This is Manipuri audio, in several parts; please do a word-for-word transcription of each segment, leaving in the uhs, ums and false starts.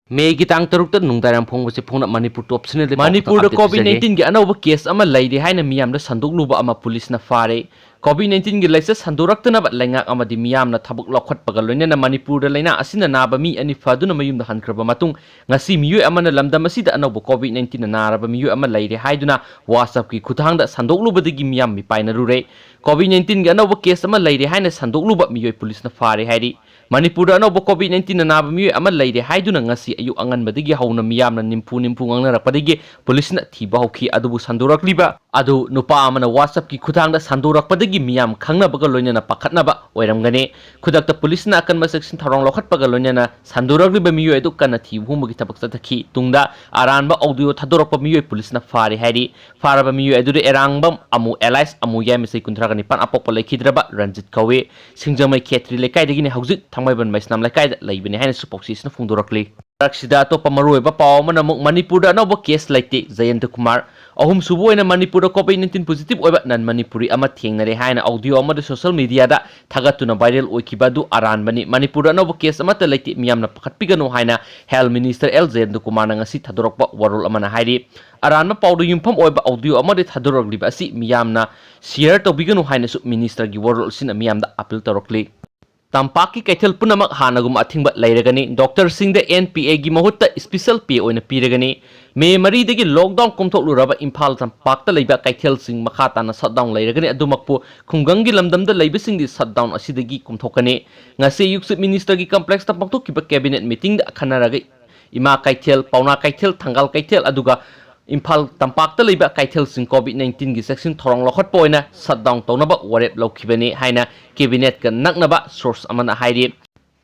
ꯃꯦꯒꯤ ꯇꯥꯡ ꯇꯔꯨꯛꯇ ꯅꯨꯡꯗꯥꯡꯋꯥꯏꯔꯝ ꯐꯣꯡꯕꯁꯤ ꯐꯣꯡꯅ ꯃꯅꯤꯄꯨꯔ ꯇꯣꯞꯁꯤꯅ ꯃꯅꯤꯄꯨꯔꯗ ꯀꯣꯚꯤꯗ ꯅꯥꯏꯟꯇꯤꯟꯒꯤ ꯑꯅꯧꯕ ꯀꯦꯁ ꯑꯃ ꯂꯩꯔꯦ ꯍꯥꯏꯅ ꯃꯤꯌꯥꯝꯗ ꯁꯟꯗꯣꯛꯂꯨꯕ ꯑꯃ ꯄꯨꯂꯤꯁꯅ ꯐꯥꯔꯦ꯫ ꯀꯣꯚꯤꯗ ꯅꯥꯏꯟꯇꯤꯟꯒꯤ ꯂꯥꯏꯆꯠ ꯁꯟꯗꯣꯔꯛꯇꯅꯕ ꯂꯩꯉꯥꯛ ꯑꯃꯗꯤ ꯃꯤꯌꯥꯝꯅ ꯊꯕꯛ ꯂꯧꯈꯠꯄꯒ ꯂꯣꯏꯅꯅ ꯃꯅꯤꯄꯨꯔꯗ ꯂꯥꯏꯅꯥ ꯑꯁꯤꯅ ꯅꯥꯕ ꯃꯤ ꯑꯅꯤ ꯐꯗꯨꯅ ꯃꯌꯨꯝꯗ ꯍꯟꯈ꯭ꯔꯕ ꯃꯇꯨꯡ, ꯉꯁꯤ ꯃꯤꯑꯣꯏ ꯑꯃꯅ ꯂꯝꯗꯝ ꯑꯁꯤꯗ ꯑꯅꯧꯕ ꯀꯣꯚꯤꯗ ꯅꯥꯏꯟꯇꯤꯟꯅ ꯅꯥꯔꯕ ꯃꯤꯑꯣꯏ ꯑꯃ ꯂꯩꯔꯦ ꯍꯥꯏꯗꯨꯅ WhatsApp-ꯀꯤ ꯈꯨꯠꯊꯥꯡꯗ ꯁꯟꯗꯣꯛꯂꯨꯕꯗꯒꯤ ꯃꯤꯌꯥꯝ ꯃꯤꯄꯥꯏꯅꯔꯨꯔꯦ꯫ ꯀꯣꯚꯤꯗ ꯅꯥꯏꯟꯇꯤꯟꯒꯤ ꯑꯅꯧꯕ ꯀꯦꯁ ꯑꯃ ꯂꯩꯔꯦ ꯍꯥꯏꯅ ꯁꯟꯗꯣꯛꯂꯨꯕ ꯃꯤꯑꯣꯏ ꯄꯨꯂꯤꯁꯅ ꯐꯥꯔꯦ ꯍꯥꯏꯔꯤ꯫ ꯃꯅꯤꯄꯨꯔꯗ ꯑꯅꯧꯕ ꯀꯣꯚꯤꯗ ꯅꯥꯏꯟꯇꯤꯟꯅ ꯅꯥꯕ ꯃꯤꯑꯣꯏ ꯑꯃ ꯂꯩꯔꯦ ꯍꯥꯏꯗꯨꯅ ꯉꯁꯤ ꯑꯌꯨꯛ ꯑꯉꯟꯕꯗꯒꯤ ꯍꯧꯅ ꯃꯤꯌꯥꯝꯅ ꯅꯤꯝꯐꯨ ꯅꯤꯝꯐꯨ ꯉꯥꯡꯅꯔꯛꯄꯗꯒꯤ ꯄꯨꯂꯤꯁꯅ ꯊꯤꯕ ꯍꯧꯈꯤ꯫ ꯑꯗꯨꯕꯨ ꯁꯟꯗꯣꯔꯛꯂꯤꯕ ꯑꯗꯨ ꯅꯨꯄꯥ ꯑꯃꯅ WhatsApp-ꯀꯤ ꯈꯨꯠꯊꯥꯡꯗ ꯁꯟꯗꯣꯔꯛꯄꯗꯒꯤ ꯃꯤꯌꯥꯝ ꯈꯪꯅꯕꯒ ꯂꯣꯏꯅꯅ ꯄꯥꯈꯠꯅꯕ ꯑꯣꯏꯔꯝꯒꯅꯤ꯫ ꯈꯨꯗꯛꯇ ꯄꯨꯂꯤꯁꯅ ꯑꯀꯟꯕ ꯆꯦꯛꯁꯤꯟ ꯊꯧꯔꯥꯡ ꯂꯧꯈꯠꯄꯒ ꯂꯣꯏꯅꯅ ꯁꯟꯗꯣꯔꯛꯂꯤꯕ ꯃꯤꯑꯣꯏ ꯑꯗꯨ ꯀꯟꯅ ꯊꯤꯕ ꯍꯨꯝꯕꯒꯤ ꯊꯕꯛ ꯆꯠꯊꯈꯤ꯫ ꯇꯨꯡꯗ ꯑꯔꯥꯟꯕ ꯑꯣꯗꯤꯑꯣ ꯊꯥꯗꯣꯔꯛꯄ ꯃꯤꯑꯣꯏ ꯄꯨꯂꯤꯁꯅ ꯐꯥꯔꯦ ꯍꯥꯏꯔꯤ꯫ ꯐꯥꯔꯕ ꯃꯤꯑꯣꯏ ꯑꯗꯨꯗ ꯑꯦꯔꯥꯡꯕꯝ ꯑꯃꯨ alias ꯑꯃꯨ ꯌꯥꯏꯃ ꯆꯍꯤ ꯀꯨꯟꯊ꯭ꯔꯥꯒ ꯅꯤꯄꯥꯟ, ꯑꯄꯣꯛꯄ ꯂꯩꯈꯤꯗ꯭ꯔꯕ ꯔꯟꯖꯤꯠ ꯀꯧꯏ꯫ ꯁꯤꯡꯖꯃꯩ ꯈꯦꯇ꯭ꯔꯤ ꯂꯩꯀꯥꯏꯗꯒꯤꯅꯤ, ꯍꯧꯖꯤꯛ ꯊꯥꯡꯃꯩꯕꯟ ꯃꯩꯁꯅꯥꯝ ꯂꯩꯀꯥꯏꯗ ꯂꯩꯕꯅꯤ ꯍꯥꯏꯅꯁꯨ ꯄꯥꯎꯆꯦꯁꯤꯅ ꯐꯣꯡꯗꯣꯔꯛꯂꯤ꯫ ꯃꯔꯛꯁꯤꯗ ꯑꯇꯣꯞꯄ ꯃꯔꯨꯑꯣꯏꯕ ꯄꯥꯎ ꯑꯃꯅ ꯑꯃꯨꯛ ꯃꯅꯤꯄꯨꯔꯗ ꯑꯅꯧꯕ ꯀꯦꯁ ꯂꯩꯇꯦ, ꯖꯌꯟꯇ ꯀꯨꯃꯥꯔ꯫ ꯑꯍꯨꯝꯁꯨꯕ ꯑꯣꯏꯅ ꯃꯅꯤꯄꯨꯔꯗ ꯀꯣꯚꯤꯗ ꯅꯥꯏꯟꯇꯤꯟ ꯄꯣꯖꯤꯇꯤꯚ ꯑꯣꯏꯕ ꯅꯟ ꯃꯅꯤꯄꯨꯔꯤ ꯑꯃ ꯊꯦꯡꯅꯔꯦ ꯍꯥꯏꯅ ꯑꯣꯗꯤꯑꯣ ꯑꯃꯗ ꯁꯣꯁꯤꯌꯦꯜ ꯃꯤꯗꯤꯌꯥꯗ ꯊꯥꯒꯠꯇꯨꯅ ꯚꯥꯏꯔꯦꯜ ꯑꯣꯏꯈꯤꯕ ꯑꯗꯨ ꯑꯔꯥꯟꯕꯅꯤ꯫ ꯃꯅꯤꯄꯨꯔꯗ ꯑꯅꯧꯕ ꯀꯦꯁ ꯑꯃꯠꯇ ꯂꯩꯇꯦ, ꯃꯤꯌꯥꯝꯅ ꯄꯥꯈꯠꯄꯤꯒꯅꯨ ꯍꯥꯏꯅ ꯍꯦꯜꯊ ꯃꯤꯅꯤꯁꯇꯔ ꯑꯦꯜ ꯖꯌꯟꯇ ꯀꯨꯃꯥꯔꯅ ꯉꯁꯤ ꯊꯥꯗꯣꯔꯛꯄ ꯋꯥꯔꯣꯜ ꯑꯃꯅ ꯍꯥꯏꯔꯤ꯫ ꯑꯔꯥꯟꯕ ꯄꯥꯎꯗ ꯌꯨꯝꯐꯝ ꯑꯣꯏꯕ ꯑꯣꯗꯤꯑꯣ ꯑꯃꯗꯤ ꯊꯥꯗꯣꯔꯛꯂꯤꯕ ꯑꯁꯤ ꯃꯤꯌꯥꯝꯅ ꯁꯤꯌꯔ ꯇꯧꯕꯤꯒꯅꯨ ꯍꯥꯏꯅꯁꯨ ꯃꯤꯅꯤꯁꯇꯔꯒꯤ ꯋꯥꯔꯣꯜ ꯑꯁꯤꯅ ꯃꯤꯌꯥꯝꯗ ꯑꯄꯤꯜ ꯇꯧꯔꯛꯂꯤ꯫ ꯇꯝꯄꯥꯛꯀꯤ ꯀꯩꯊꯦꯜ ꯄꯨꯝꯅꯃꯛ ꯍꯥꯟꯅꯒꯨꯝ ꯑꯊꯤꯡꯕ ꯂꯩꯔꯒꯅꯤ꯫ ꯗꯣꯛꯇꯔꯁꯤꯡꯗ ꯑꯦꯟ ꯄꯤ ꯑꯦꯒꯤ ꯃꯍꯨꯠꯇ ꯏꯁꯄꯤꯁꯦꯜ ꯄꯦ ꯑꯣꯏꯅ ꯄꯤꯔꯒꯅꯤ꯫ ꯃꯦ ꯃꯔꯤꯗꯒꯤ ꯂꯣꯛꯗꯥꯎꯟ ꯀꯣꯝꯊꯣꯛꯂꯨꯔꯕ ꯏꯝꯐꯥꯜ ꯇꯝꯄꯥꯛꯇ ꯂꯩꯕ ꯀꯩꯊꯦꯜꯁꯤꯡ ꯃꯈꯥ ꯇꯥꯅ ꯁꯠꯗꯥꯎꯟ ꯂꯩꯔꯒꯅꯤ꯫ ꯑꯗꯨꯃꯛꯄꯨ ꯈꯨꯡꯒꯪꯒꯤ ꯂꯝꯗꯝꯗ ꯂꯩꯕꯁꯤꯡꯗꯤ ꯁꯠꯗꯥꯎꯟ ꯑꯁꯤꯗꯒꯤ ꯀꯣꯝꯊꯣꯛꯀꯅꯤ꯫ ꯉꯁꯤ ꯑꯌꯨꯛ ꯆꯤꯐ ꯃꯤꯅꯤꯁꯇꯔꯒꯤ ꯀꯝꯄ꯭ꯂꯦꯛꯁꯇ ꯄꯥꯡꯊꯣꯛꯈꯤꯕ ꯀꯦꯕꯤꯅꯦꯠ ꯃꯤꯇꯤꯡꯗ ꯈꯟꯅꯔꯒ ꯏꯃꯥ ꯀꯩꯊꯦꯜ, ꯄꯥꯎꯅꯥ ꯀꯩꯊꯦꯜ, ꯊꯪꯒꯥꯜ ꯀꯩꯊꯦꯜ, ꯑꯗꯨꯒ ꯏꯝꯐꯥꯜ ꯇꯝꯄꯥꯛꯇ ꯂꯩꯕ ꯀꯩꯊꯦꯜꯁꯤꯡ ꯀꯣꯚꯤꯗ ꯅꯥꯏꯟꯇꯤꯟꯒꯤ ꯆꯦꯛꯁꯤꯟ ꯊꯧꯔꯥꯡ ꯂꯧꯈꯠꯄ ꯑꯣꯏꯅ ꯁꯠꯗꯥꯎꯟ ꯇꯧꯅꯕ ꯋꯥꯔꯦꯞ ꯂꯧꯈꯤꯕꯅꯤ ꯍꯥꯏꯅ ꯀꯦꯕꯤꯅꯦꯠꯀ ꯅꯛꯅꯕ ꯁꯣꯔꯁ ꯑꯃꯅ ꯍꯥꯏꯔꯤ꯫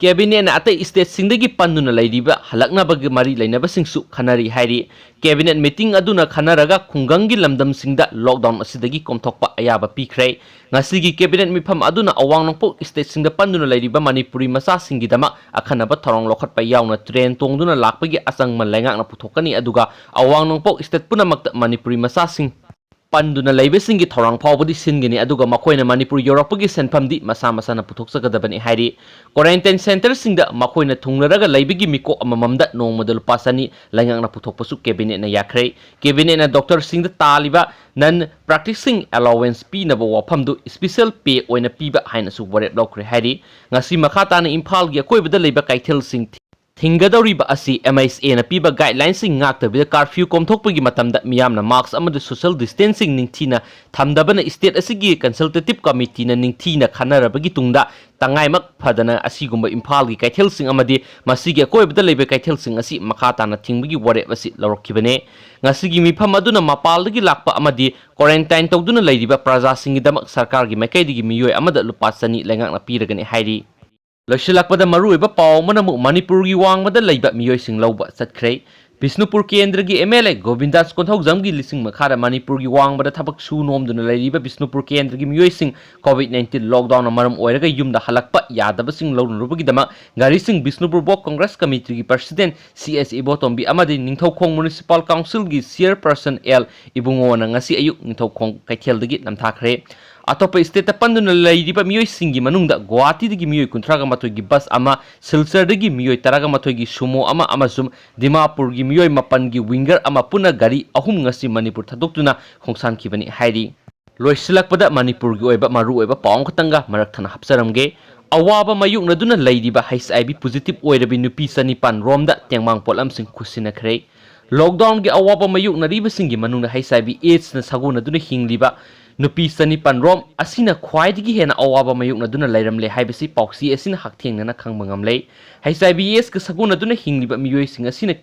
ꯀꯦꯕꯤꯅꯦꯠꯅ ꯑꯇꯩ ꯁ꯭ꯇꯦꯠꯁꯤꯡꯗꯒꯤ ꯄꯟꯗꯨꯅ ꯂꯩꯔꯤꯕ ꯍꯜꯂꯛꯅꯕꯒꯤ ꯃꯔꯤ ꯂꯩꯅꯕꯁꯤꯡꯁꯨ ꯈꯟꯅꯔꯤ ꯍꯥꯏꯔꯤ꯫ ꯀꯦꯕꯤꯅꯦꯠ ꯃꯤꯇꯤꯡ ꯑꯗꯨꯅ ꯈꯟꯅꯔꯒ ꯈꯨꯡꯒꯪꯒꯤ ꯂꯝꯗꯝꯁꯤꯡꯗ ꯂꯣꯛꯗꯥꯎꯟ ꯑꯁꯤꯗꯒꯤ ꯀꯣꯝꯊꯣꯛꯄ ꯑꯌꯥꯕ ꯄꯤꯈ꯭ꯔꯦ꯫ ꯉꯁꯤꯒꯤ ꯀꯦꯕꯤꯅꯦꯠ ꯃꯤꯐꯝ ꯑꯗꯨꯅ ꯑꯋꯥꯡ ꯅꯣꯡꯄꯣꯛ ꯁ꯭ꯇꯦꯠꯁꯤꯡꯗ ꯄꯟꯗꯨꯅ ꯂꯩꯔꯤꯕ ꯃꯅꯤꯄꯨꯔꯤ ꯃꯆꯥꯁꯤꯡꯒꯤꯗꯃꯛ ꯑꯈꯟꯅꯕ ꯊꯧꯔꯥꯡ ꯂꯧꯈꯠꯄ ꯌꯥꯎꯅ ꯇ꯭ꯔꯦꯟ ꯇꯣꯡꯗꯨꯅ ꯂꯥꯛꯄꯒꯤ ꯑꯆꯪꯃꯟ ꯂꯩꯉꯥꯛꯅ ꯄꯨꯊꯣꯛꯀꯅꯤ, ꯑꯗꯨꯒ ꯑꯋꯥꯡ ꯅꯣꯡꯄꯣꯛ ꯁ꯭ꯇꯦꯠ ꯄꯨꯝꯅꯃꯛꯇ ꯃꯅꯤꯄꯨꯔꯤ ꯃꯆꯥꯁꯤꯡ ꯄꯟꯗꯨꯅ ꯂꯩꯕꯁꯤꯡꯒꯤ ꯊꯧꯔꯥꯡ ꯐꯥꯎꯕꯗꯤ ꯁꯤꯟꯒꯅꯤ, ꯑꯗꯨꯒ ꯃꯈꯣꯏꯅ ꯃꯅꯤꯄꯨꯔ ꯌꯧꯔꯛꯄꯒꯤ ꯁꯦꯟꯐꯝꯗꯤ ꯃꯁꯥ ꯃꯁꯥꯅ ꯄꯨꯊꯣꯛꯆꯒꯗꯕꯅꯤ ꯍꯥꯏꯔꯤ꯫ Quarantine centreꯁꯤꯡꯗ ꯃꯈꯣꯏꯅ ꯊꯨꯡꯂꯔꯒ ꯂꯩꯕꯒꯤ ꯃꯤꯀꯣꯛ ꯑꯃꯃꯝꯗ ꯅꯣꯡꯃꯗ ꯂꯨꯄꯥ ꯆꯅꯤ ꯂꯩꯉꯥꯛꯅ ꯄꯨꯊꯣꯛꯄꯁꯨ cabinetꯅ ꯌꯥꯈ꯭ꯔꯦ꯫ Cabinetꯅ doctorꯁꯤꯡꯗ ꯇꯥꯜꯂꯤꯕ non practicing allowance ꯄꯤꯅꯕ ꯋꯥꯐꯝꯗꯨ special pay ꯑꯣꯏꯅ ꯄꯤꯕ ꯍꯥꯏꯅꯁꯨ ꯋꯥꯔꯦꯞ ꯂꯧꯈ꯭ꯔꯦ ꯍꯥꯏꯔꯤ꯫ ꯉꯁꯤ ꯃꯈꯥ ꯇꯥꯅ ꯏꯝꯐꯥꯜꯒꯤ ꯑꯀꯣꯏꯕꯗ ꯂꯩꯕ ꯀꯩꯊꯦꯜꯁꯤꯡ ꯊꯤꯡꯒꯗꯧꯔꯤꯕ ꯑꯁꯤ MHAꯅ ꯄꯤꯕ guidelineꯁꯤꯡ ꯉꯥꯛꯇꯕꯤꯗ curfew ꯀꯣꯝꯊꯣꯛꯄꯒꯤ ꯃꯇꯝꯗ ꯃꯤꯌꯥꯝꯅ mask ꯑꯃꯗꯤ social distancing ꯅꯤꯡꯊꯤꯅ ꯊꯝꯗꯕꯅ state ꯑꯁꯤꯒꯤ consultative committeeꯅ ꯅꯤꯡꯊꯤꯅ ꯈꯟꯅꯔꯕꯒꯤ ꯇꯨꯡꯗ ꯇꯉꯥꯏꯃꯛ ꯐꯗꯅ ꯑꯁꯤꯒꯨꯝꯕ ꯏꯝꯐꯥꯜꯒꯤ ꯀꯩꯊꯦꯜꯁꯤꯡ ꯑꯃꯗꯤ ꯃꯁꯤꯒꯤ ꯑꯀꯣꯏꯕꯗ ꯂꯩꯕ ꯀꯩꯊꯦꯜꯁꯤꯡ ꯑꯁꯤ ꯃꯈꯥ ꯇꯥꯅ ꯊꯤꯡꯕꯒꯤ ꯋꯥꯔꯦꯞ ꯑꯁꯤ ꯂꯧꯔꯛꯈꯤꯕꯅꯦ꯫ ꯉꯁꯤꯒꯤ ꯃꯤꯐꯝ ꯑꯗꯨꯅ ꯃꯄꯥꯜꯗꯒꯤ ꯂꯥꯛꯄ ꯑꯃꯗꯤ quarantine ꯇꯧꯗꯨꯅ ꯂꯩꯔꯤꯕ ꯄ꯭ꯔꯖꯥꯁꯤꯡꯒꯤꯗꯃꯛ ꯁꯔꯀꯥꯔꯒꯤ ꯃꯥꯏꯀꯩꯗꯒꯤ ꯃꯤꯑꯣꯏ ꯑꯃꯗ ꯂꯨꯄꯥ ꯆꯅꯤ ꯂꯩꯉꯥꯛꯅ ꯄꯤꯔꯒꯅꯤ ꯍꯥꯏꯔꯤ꯫ ꯂꯣꯏꯁꯤꯜꯂꯛꯄꯗ ꯃꯔꯨꯑꯣꯏꯕ ꯄꯥꯎ ꯑꯃꯅ ꯑꯃꯨꯛ ꯃꯅꯤꯄꯨꯔꯒꯤ ꯋꯥꯡꯃꯗ ꯂꯩꯕ ꯃꯤꯑꯣꯏꯁꯤꯡ ꯂꯧꯕ ꯆꯠꯈ꯭ꯔꯦ꯫ ꯕꯤꯁꯅꯨꯄꯨꯔ ꯀꯦꯟꯗ꯭ꯔꯒꯤ MLA ꯒꯣꯕꯤꯟꯗꯥꯁ ꯀꯣꯟꯊꯧꯖꯝꯒꯤ ꯂꯤꯁꯤꯡ ꯃꯈꯥꯗ ꯃꯅꯤꯄꯨꯔꯒꯤ ꯋꯥꯡꯃꯗ ꯊꯕꯛ ꯁꯨ ꯅꯣꯝꯗꯨꯅ ꯂꯩꯔꯤꯕ ꯕꯤꯁꯅꯨꯄꯨꯔ ꯀꯦꯟꯗ꯭ꯔꯒꯤ ꯃꯤꯑꯣꯏꯁꯤꯡ COVID nineteen lockdownꯅ ꯃꯔꯝ ꯑꯣꯏꯔꯒ ꯌꯨꯝꯗ ꯍꯜꯂꯛꯄ ꯌꯥꯗꯕꯁꯤꯡ ꯂꯧꯔꯨꯅꯕꯒꯤꯗꯃꯛ ꯒꯥꯔꯤꯁꯤꯡ Bishnupur block congress committeeꯒꯤ president C H ꯏꯕꯣꯇꯣꯝꯕꯤ ꯑꯃꯗꯤ ꯅꯤꯡꯊꯧꯈꯣꯡ municipal councilꯒꯤ chairperson L ꯏꯕꯨꯡꯉꯣꯅ ꯉꯁꯤ ꯑꯌꯨꯛ ꯅꯤꯡꯊꯧꯈꯣꯡ ꯀꯩꯊꯦꯜꯗꯒꯤ ꯅꯝꯊꯥꯈ꯭ꯔꯦ꯫ ꯑꯇꯣꯞꯄ stateꯇ ꯄꯟꯗꯨꯅ ꯂꯩꯔꯤꯕ ꯃꯤꯑꯣꯏꯁꯤꯡꯒꯤ ꯃꯅꯨꯡꯗ ꯒꯨꯋꯥꯍꯥꯇꯤꯗꯒꯤ ꯃꯤꯑꯣꯏ ꯀꯨꯟꯊ꯭ꯔꯥꯒ ꯃꯥꯊꯣꯏꯒꯤ bus ꯑꯃ, ꯁꯤꯜꯆꯔꯗꯒꯤ ꯃꯤꯑꯣꯏ ꯇꯔꯥꯒ ꯃꯥꯊꯣꯏꯒꯤ sumo ꯑꯃ ꯑꯃꯁꯨꯡ ꯗꯤꯃꯥꯄꯨꯔꯒꯤ ꯃꯤꯑꯣꯏ ꯃꯥꯄꯟꯒꯤ winger ꯑꯃ ꯄꯨꯟꯅ ꯒꯥꯔꯤ ꯑꯍꯨꯝ ꯉꯁꯤ ꯃꯅꯤꯄꯨꯔ ꯊꯥꯗꯣꯛꯇꯨꯅ ꯈꯣꯡꯁꯥꯟꯈꯤꯕꯅꯤ ꯍꯥꯏꯔꯤ꯫ ꯂꯣꯏꯁꯤꯜꯂꯛꯄꯗ ꯃꯅꯤꯄꯨꯔꯒꯤ ꯑꯣꯏꯕ ꯃꯔꯨꯑꯣꯏꯕ ꯄꯥꯎ ꯑꯃꯈꯛꯇꯪꯒ ꯃꯔꯛ ꯊꯠꯅ ꯍꯥꯞꯆꯔꯝꯒꯦ꯫ ꯑꯋꯥꯕ ꯃꯥꯌꯣꯛꯅꯗꯨꯅ ꯂꯩꯔꯤꯕ HIV positive ꯑꯣꯏꯔꯕꯤ ꯅꯨꯄꯤ ꯆꯅꯤꯄꯥꯟ ꯔꯣꯝꯗ ꯇꯦꯡꯕꯥꯡ ꯄꯣꯠꯂꯝꯁꯤꯡ ꯈꯨꯠꯁꯤꯟꯅꯈ꯭ꯔꯦ꯫ Lockdownꯒꯤ ꯑꯋꯥꯕ ꯃꯥꯌꯣꯛꯅꯔꯤꯕꯁꯤꯡꯒꯤ ꯃꯅꯨꯡꯗ HIV AIDSꯅ ꯁꯥꯒꯣꯟꯅꯗꯨꯅ ꯍꯤꯡꯂꯤꯕ ꯅꯨꯄꯤ ꯆꯅꯤꯄꯥꯟ ꯔꯣꯝ ꯑꯁꯤꯅ ꯈ꯭ꯋꯥꯏꯗꯒꯤ ꯍꯦꯟꯅ ꯑꯋꯥꯕ ꯃꯥꯌꯣꯛꯅꯗꯨꯅ ꯂꯩꯔꯝꯂꯦ ꯍꯥꯏꯕꯁꯤ ꯄꯥꯎꯆꯦ ꯑꯁꯤꯅ ꯍꯛꯊꯦꯡꯅꯅ ꯈꯪꯕ ꯉꯝꯂꯦ꯫ HIV AIDSꯀ ꯁꯥꯒꯣꯟꯅꯗꯨꯅ ꯍꯤꯡꯂꯤꯕ ꯃꯤꯑꯣꯏꯁꯤꯡ ꯑꯁꯤꯅ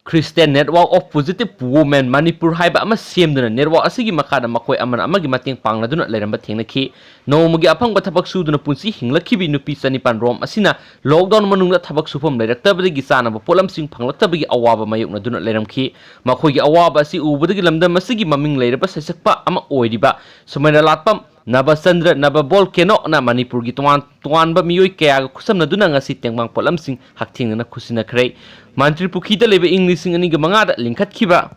Christian Network of Positive Women Manipur ꯍꯥꯏꯕ ꯑꯃ ꯁꯦꯝꯗꯨꯅ network ꯑꯁꯤꯒꯤ ꯃꯈꯥꯗ ꯃꯈꯣꯏ ꯑꯃꯅ ꯑꯃꯒꯤ ꯃꯇꯦꯡ ꯄꯥꯡꯅꯗꯨꯅ ꯂꯩꯔꯝꯕ ꯊꯦꯡꯅꯈꯤ꯫ ꯅꯣꯡꯃꯒꯤ ꯑꯐꯪꯕ ꯊꯕꯛ ꯁꯨꯗꯨꯅ ꯄꯨꯟꯁꯤ ꯍꯤꯡꯂꯛꯈꯤꯕꯤ ꯅꯨꯄꯤ ꯆꯅꯤꯄꯥꯟ ꯔꯣꯝ ꯑꯁꯤꯅ lockdown ꯃꯅꯨꯡꯗ ꯊꯕꯛ ꯁꯨꯐꯝ ꯂꯩꯔꯛꯇꯕꯗꯒꯤ ꯆꯥꯅꯕ ꯄꯣꯠꯂꯝꯁꯤꯡ ꯐꯪꯂꯛꯇꯕꯒꯤ ꯑꯋꯥꯕ ꯃꯥꯌꯣꯛꯅꯗꯨꯅ ꯂꯩꯔꯝꯈꯤ꯫ ꯃꯈꯣꯏꯒꯤ ꯑꯋꯥꯕ ꯑꯁꯤ ꯎꯕꯗꯒꯤ ꯂꯝꯗꯝ ꯑꯁꯤꯒꯤ ꯃꯃꯤꯡ ꯂꯩꯔꯕ ꯁꯩꯁꯛꯄ ꯑꯃ ꯑꯣꯏꯔꯤꯕ ꯁꯨꯃꯥꯏꯅ ꯂꯥꯠꯄꯝ ꯅꯕꯆꯟꯗ꯭ꯔ ꯅꯕꯕꯣꯜꯀꯦꯅꯣꯅ ꯃꯅꯤꯄꯨꯔꯒꯤ ꯇꯣꯉꯥꯟ ꯇꯣꯉꯥꯟꯕ ꯃꯤꯑꯣꯏ ꯀꯌꯥꯒ ꯈꯨꯠꯁꯝꯅꯗꯨꯅ ꯉꯁꯤ ꯇꯦꯡꯕꯥꯡ ꯄꯣꯠꯂꯝꯁꯤꯡ ꯍꯛꯊꯦꯡꯅꯅ ꯈꯨꯠꯁꯤꯟꯅꯈ꯭ꯔꯦ꯫ ꯃꯟꯇ꯭ꯔꯤ ꯄꯨꯈ꯭ꯔꯤꯗ ꯂꯩꯕ ꯏꯪ ꯂꯤꯁꯤꯡ ꯑꯅꯤꯒ ꯃꯉꯥꯗ ꯂꯤꯡꯈꯠꯈꯤꯕ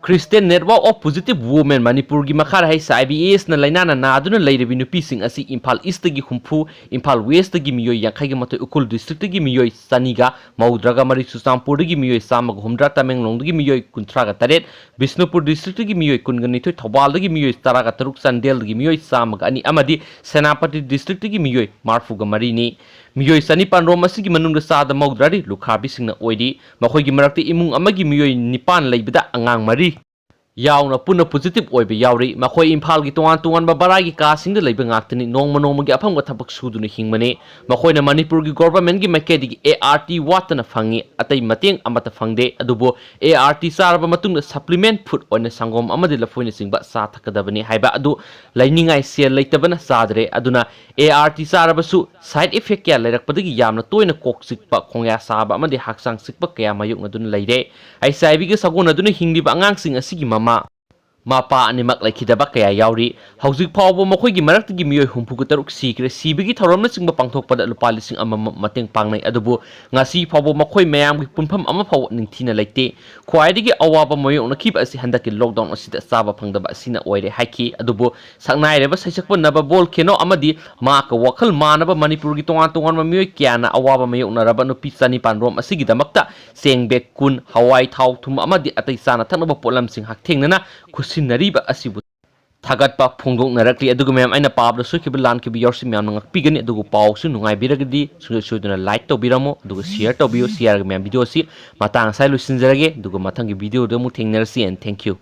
Christian Network of Positive Women ꯃꯅꯤꯄꯨꯔꯒꯤ ꯃꯈꯥꯗ ꯍꯩꯁ ꯑꯥꯏ ꯚꯤ ꯑꯦꯁꯅ ꯂꯥꯏꯅꯥꯅ ꯅꯥꯗꯨꯅ ꯂꯩꯔꯕꯤ ꯅꯨꯄꯤꯁꯤꯡ ꯑꯁꯤ ꯏꯝꯐꯥꯜ ꯏꯁꯇꯒꯤ ꯍꯨꯝꯐꯨ, ꯏꯝꯐꯥꯜ ꯋꯦꯁꯇꯒꯤ ꯃꯤꯑꯣꯏ ꯌꯥꯡꯈꯩꯒ ꯃꯥꯊꯣꯏ, ꯎꯈ꯭ꯔꯨꯜ ꯗꯤꯁꯇ꯭ꯔꯤꯛꯇꯒꯤ ꯃꯤꯑꯣꯏ ꯆꯅꯤꯒ ꯃꯧꯗ꯭ꯔꯥꯒ ꯃꯔꯤ, ꯆꯨꯔꯆꯥꯟꯄꯨꯔꯗꯒꯤ ꯃꯤꯑꯣꯏ ꯆꯥꯝꯃꯒ ꯍꯨꯝꯗ꯭ꯔꯥ, ꯇꯃꯦꯡꯂꯣꯡꯗꯒꯤ ꯃꯤꯑꯣꯏ ꯀꯨꯟꯊ꯭ꯔꯥꯒ ꯇꯔꯦꯠ, ꯕꯤꯁꯅꯨꯄꯨꯔ ꯗꯤꯁꯇ꯭ꯔꯤꯛꯇꯒꯤ ꯃꯤꯑꯣꯏ ꯀꯨꯟꯒ ꯅꯤꯊꯣꯏ, ꯊꯧꯕꯥꯜꯗꯒꯤ ꯃꯤꯑꯣꯏ ꯇꯔꯥꯒ ꯇꯔꯨꯛ, ꯆꯥꯟꯗꯦꯜꯗꯒꯤ ꯃꯤꯑꯣꯏ ꯆꯥꯝꯃꯒ ꯑꯅꯤ ꯑꯃꯗꯤ ꯁꯦꯅꯥꯄꯇꯤ ꯗꯤꯁꯇ꯭ꯔꯤꯛꯇꯒꯤ ꯃꯤꯑꯣꯏ ꯃꯔꯤꯐꯨꯒ ꯃꯔꯤꯅꯤ꯫ ꯃꯤꯑꯣꯏ ꯆꯅꯤꯄꯥꯟ ꯔꯣꯝ ꯑꯁꯤꯒꯤ ꯃꯅꯨꯡꯗ ꯆꯥꯗ ꯃꯧꯗ꯭ꯔꯥꯗꯤ ꯂꯨꯈ꯭ꯔꯥꯕꯤꯁꯤꯡꯅ ꯑꯣꯏꯔꯤ꯫ ꯃꯈꯣꯏꯒꯤ ꯃꯔꯛꯇ ꯏꯃꯨꯡ ꯑꯃꯒꯤ ꯃꯤꯑꯣꯏ ꯅꯤꯄꯥꯟ ꯂꯩꯕꯗ ꯑꯉꯥꯡ ꯃꯔꯤ ꯌꯥꯎꯅ ꯄꯨꯟꯅ ꯄꯣꯖꯤꯇꯤꯚ ꯑꯣꯏꯕ ꯌꯥꯎꯔꯤ꯫ ꯃꯈꯣꯏ ꯏꯝꯐꯥꯜꯒꯤ ꯇꯣꯉꯥꯟ ꯇꯣꯉꯥꯟꯕ ꯕꯔꯥꯒꯤ ꯀꯥꯁꯤꯡꯗ ꯂꯩꯕ ꯉꯥꯛꯇꯅꯤ꯫ ꯅꯣꯡꯃ ꯅꯣꯡꯃꯒꯤ ꯑꯐꯪꯕ ꯊꯕꯛ ꯁꯨꯗꯨꯅ ꯍꯤꯡꯕꯅꯤ꯫ ꯃꯈꯣꯏꯅ ꯃꯅꯤꯄꯨꯔꯒꯤ ꯒꯣꯚꯔꯟꯃꯦꯟꯠꯀꯤ ꯃꯥꯏꯀꯩꯗꯒꯤ ꯑꯦ ꯑꯥꯔ ꯇꯤ ꯋꯥꯠꯇꯅ ꯐꯪꯉꯤ꯫ ꯑꯇꯩ ꯃꯇꯦꯡ ꯑꯃꯠꯇ ꯐꯪꯗꯦ꯫ ꯑꯗꯨꯕꯨ ꯑꯦ ꯑꯥꯔ ꯇꯤ ꯆꯥꯔꯕ ꯃꯇꯨꯡꯗ ꯁꯄ꯭ꯂꯤꯃꯦꯟꯠ ꯐꯨꯗ ꯑꯣꯏꯅ ꯁꯪꯒꯣꯝ ꯑꯃꯗꯤ ꯂꯐꯣꯏꯅꯆꯤꯡꯕ ꯆꯥ ꯊꯛꯀꯗꯕꯅꯤ ꯍꯥꯏꯕ ꯑꯗꯨ ꯂꯩꯅꯤꯡꯉꯥꯏ ꯁꯦꯜ ꯂꯩꯇꯕꯅ ꯆꯥꯗ꯭ꯔꯦ꯫ ꯑꯗꯨꯅ ꯑꯦ ꯑꯥꯔ ꯇꯤ ꯆꯥꯔꯕꯁꯨ ꯁꯥꯏꯗ ꯏꯐꯦꯛ ꯀꯌꯥ ꯂꯩꯔꯛꯄꯗꯒꯤ ꯌꯥꯝꯅ ꯇꯣꯏꯅ ꯀꯣꯛ ꯆꯤꯛꯄ, ꯈꯣꯡꯌꯥ ꯁꯥꯕ ꯑꯃꯗꯤ ꯍꯛꯆꯥꯡ ꯆꯤꯛꯄ ꯀꯌꯥ ꯃꯥꯌꯣꯛꯅꯗꯨꯅ ꯂꯩꯔꯦ꯫ ꯑꯩꯆ ꯑꯥꯏ ꯚꯤꯒ ꯁꯥꯒꯣꯟꯅꯗꯨꯅ ꯍꯤꯡꯂꯤꯕ ꯑꯉꯥꯡꯁꯤꯡ ꯑꯁꯤꯒꯤ ꯃꯃꯥ, ꯃꯄꯥ ꯑꯅꯤꯃꯛ ꯂꯩꯈꯤꯗꯕ ꯀꯌꯥ ꯌꯥꯎꯔꯤ꯫ ꯍꯧꯖꯤꯛ ꯐꯥꯎꯕ ꯃꯈꯣꯏꯒꯤ ꯃꯔꯛꯇꯒꯤ ꯃꯤꯑꯣꯏ ꯍꯨꯝꯐꯨꯒ ꯇꯔꯨꯛ ꯁꯤꯈ꯭ꯔꯦ꯫ ꯁꯤꯕꯒꯤ ꯊꯧꯔꯝꯅꯆꯤꯡꯕ ꯄꯥꯡꯊꯣꯛꯄꯗ ꯂꯨꯄꯥ ꯂꯤꯁꯤꯡ ꯑꯃꯃꯝ ꯃꯇꯦꯡ ꯄꯥꯡꯅꯩ꯫ ꯑꯗꯨꯕꯨ ꯉꯁꯤ ꯐꯥꯎꯕ ꯃꯈꯣꯏ ꯃꯌꯥꯝꯒꯤ ꯄꯨꯟꯐꯝ ꯑꯃ ꯐꯥꯎꯕ ꯅꯤꯡꯊꯤꯅ ꯂꯩꯇꯦ꯫ ꯈ꯭ꯋꯥꯏꯗꯒꯤ ꯑꯋꯥꯕ ꯃꯥꯌꯣꯛꯅꯈꯤꯕ ꯑꯁꯤ ꯍꯟꯗꯛꯀꯤ ꯂꯣꯛꯗꯥꯎꯟ ꯑꯁꯤꯗ ꯆꯥꯕ ꯐꯪꯗꯕ ꯑꯁꯤꯅ ꯑꯣꯏꯔꯦ ꯍꯥꯏꯈꯤ꯫ ꯑꯗꯨꯕꯨ ꯁꯛꯅꯥꯏꯔꯕ ꯁꯩꯁꯛꯄ ꯅꯕ ꯕꯣꯜ ꯈꯦꯅꯣ ꯑꯃꯗꯤ ꯃꯍꯥꯛꯀ ꯋꯥꯈꯜ ꯃꯥꯟꯅꯕ ꯃꯅꯤꯄꯨꯔꯒꯤ ꯇꯣꯉꯥꯟ ꯇꯣꯉꯥꯟꯕ ꯃꯤꯑꯣꯏ ꯀꯌꯥꯅ ꯑꯋꯥꯕ ꯃꯥꯌꯣꯛꯅꯔꯕ ꯅꯨꯄꯤ ꯆꯅꯤꯄꯥꯟ ꯔꯣꯝ ꯑꯁꯤꯒꯤꯗꯃꯛꯇ ꯆꯦꯡ ꯕꯦꯒ ꯀꯨꯟ, ꯍꯋꯥꯏ, ꯊꯥꯎ, ꯊꯨꯝ ꯑꯃꯗꯤ ꯑꯇꯩ ꯆꯥꯅ ꯊꯛꯅꯕ ꯄꯣꯠꯂꯝꯁꯤꯡ ꯍꯛꯊꯦꯡꯅꯅ ꯈꯨꯠꯁꯤꯟꯅꯔꯤꯕ ꯑꯁꯤꯕꯨ ꯊꯥꯒꯠꯄ ꯐꯣꯡꯗꯣꯛꯅꯔꯛꯂꯤ꯫ ꯑꯗꯨꯒ ꯃꯌꯥꯝ, ꯑꯩꯅ ꯄꯥꯕꯗ ꯁꯣꯏꯈꯤꯕ ꯂꯥꯟꯈꯤꯕ ꯌꯥꯎꯔꯁꯨ ꯃꯌꯥꯝꯅ ꯉꯥꯛꯄꯤꯒꯅꯤ꯫ ꯑꯗꯨꯒ ꯄꯥꯎꯁꯨ ꯅꯨꯡꯉꯥꯏꯕꯤꯔꯒꯗꯤ ꯁꯨꯡꯁꯣꯏ ꯁꯣꯏꯗꯅ ꯂꯥꯏꯛ ꯇꯧꯕꯤꯔꯝꯃꯣ, ꯑꯗꯨꯒ ꯁꯤꯌꯔ ꯇꯧꯕꯤꯌꯨ꯫ ꯁꯤ ꯍꯥꯏꯔꯒ ꯃꯌꯥꯝ, ꯚꯤꯗꯤꯑꯣ ꯑꯁꯤ ꯃꯇꯥꯡ ꯑꯁꯥꯏ ꯂꯣꯏꯁꯤꯟꯖꯔꯒꯦ꯫ ꯑꯗꯨꯒ ꯃꯊꯪꯒꯤ ꯚꯤꯗꯤꯑꯣꯗ ꯑꯃꯨꯛ ꯊꯦꯡꯅꯔꯁꯤ꯫ And thank you꯫